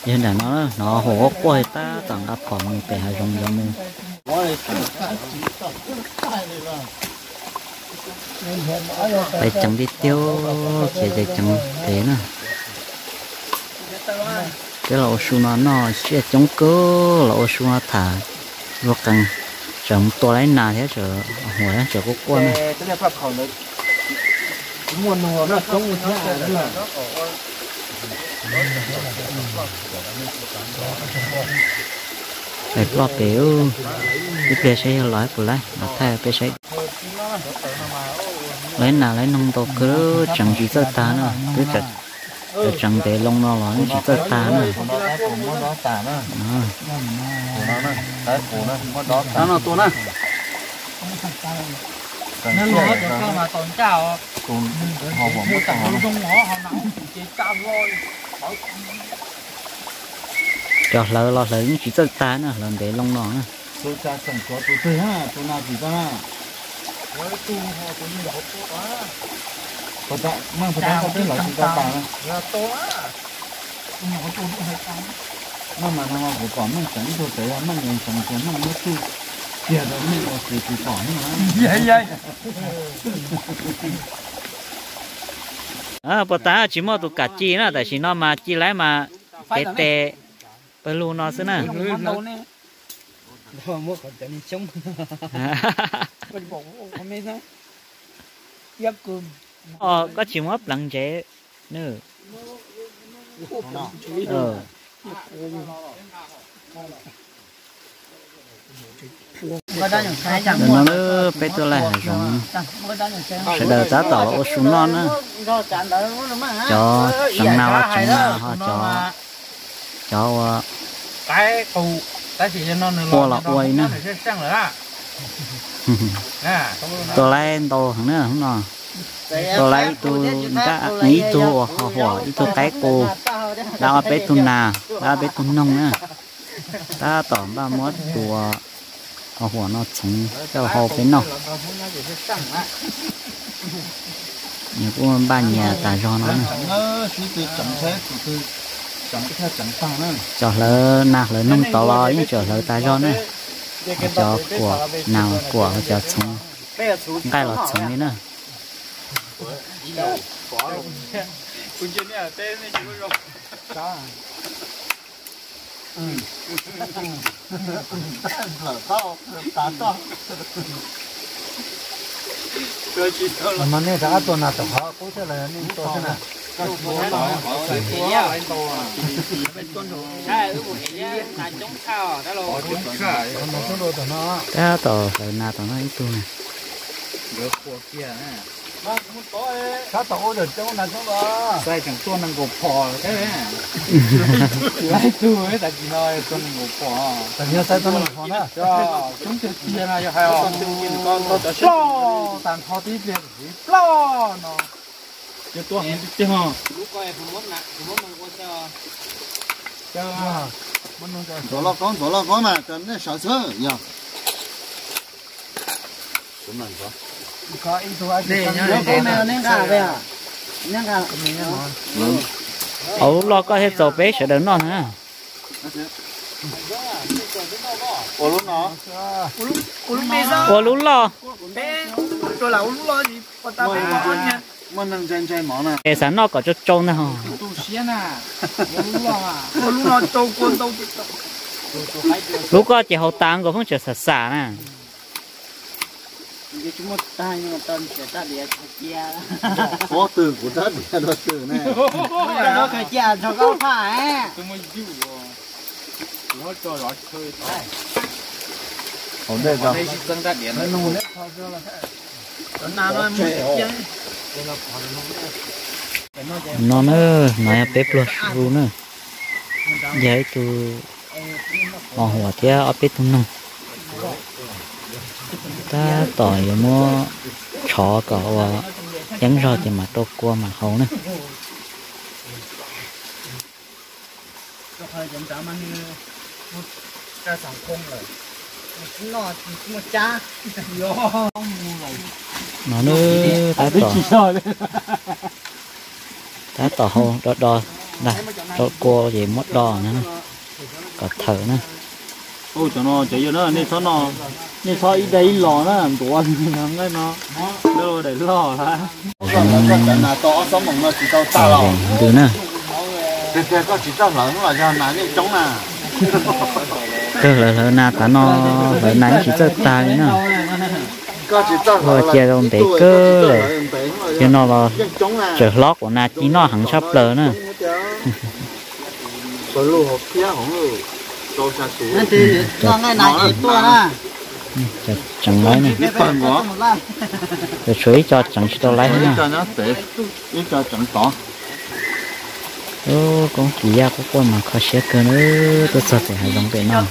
Yog nram no hnov hu quaj quaj tab tom nqa phom mus pem hav zoov zoov mus. Peb ceev tiag tiag, khiav ceev ceev pem na. Peb los ua su no noj tsiaj coob kawg, los ua su no tham luag qees, tseem mus tua laib nas thiab, tseem huam thiab, tseem quaj quaj na. Pem ploj pem, ib pliag saib yog los puas laib, los thaij peb saib. Laib nas laib noog ntau kawg, tseem tsis txawj tag na, twb tseem ntev loo no los yeej tsis txawj tag na. Cov hlawv los hlawv yeej tsis txawj tag na, hlawv ntev loo no na. Puas tas tsis muaj tus kam ci na, tam sim no mas ci laib mas cev tes pawg lug no xwb na. Koj tsis muab pleev ntsev na. No peb tuaj laij hav zoov, sawv daws tab tom los ua su noj na. Cov tseev nas los tseev nas, ho cov, cov ua, ua los ua li na. Tua laib ntau heev na hnub no. Tua laib ib tug nrab, ib tug ua ho huam, ib tug qaib qus, dab ob peb tug nas, dab ob peb tug noog na. Tab tom npaj muab tus ho huam no txhoov coj los hau peb noj. Nws kuj npaj nyias tas zog no na. Cov hlawv nas hlawv noog tod los yeej tseem hlawv tas zog na. Cov kuam, nas kuam, cov txhoov, nqaij los txhoov li na. Mas nej rov qab tua nas tom qhov qub thiab los nej tua xwb na? Tab tom hlawv nas tom no ib tug na. Xaiv tseem tuaj nees nkaum phom thiab. Laib tug tas kis no tuaj nees nkaum phom. Tas kis no xaiv tuaj nees nkaum phom na. Coob tiag tiag no yog hais os. Ploj tas nrho tib pliag txiv ploj no. Ces tuaj heev tiag tiag os. Ntxuav loj koob, ntxuav loj koob mas nej sawv xwb yog. Ua lub loj koj thiaj txaus peb sawv daws noj na. Ua lub loj. Es xav noj kom tsau tsau ntag. Lub koj ces haus tas nkaus pheej tseem xam xam na. Qhov twg kuv rab diav rau twg ne? No na, no yog peb pluag su na. Yog ib tug ho huam thiab ob peb tug noog. Tab tom yuav muab tshov kom ua yeeb zog ces mam rau kua mam haus na. No na, tab tom, tab tom hau do do ntag. Tau kua ces muab do na, kom thawm na. Cov no cov yog na, nej txhob ib daim ib los na, ntuav li no, nqaij no, daim loj lawm. Ntws na. Kawg hlawv hlawv nas tas no, hlawv nas yeej tsis txawj tag li na. Ua cia rau ntev kawg lawm. Yog no los tseem hlob, quav nas ci noj heev tshaj plaws na. Tseem lawv na, tshuav ib co tseem tsis tau laib na. Ub, koob kis yaj quaj quaj mas kho siab kawg na, tuaj txog pem hav zoov pem no.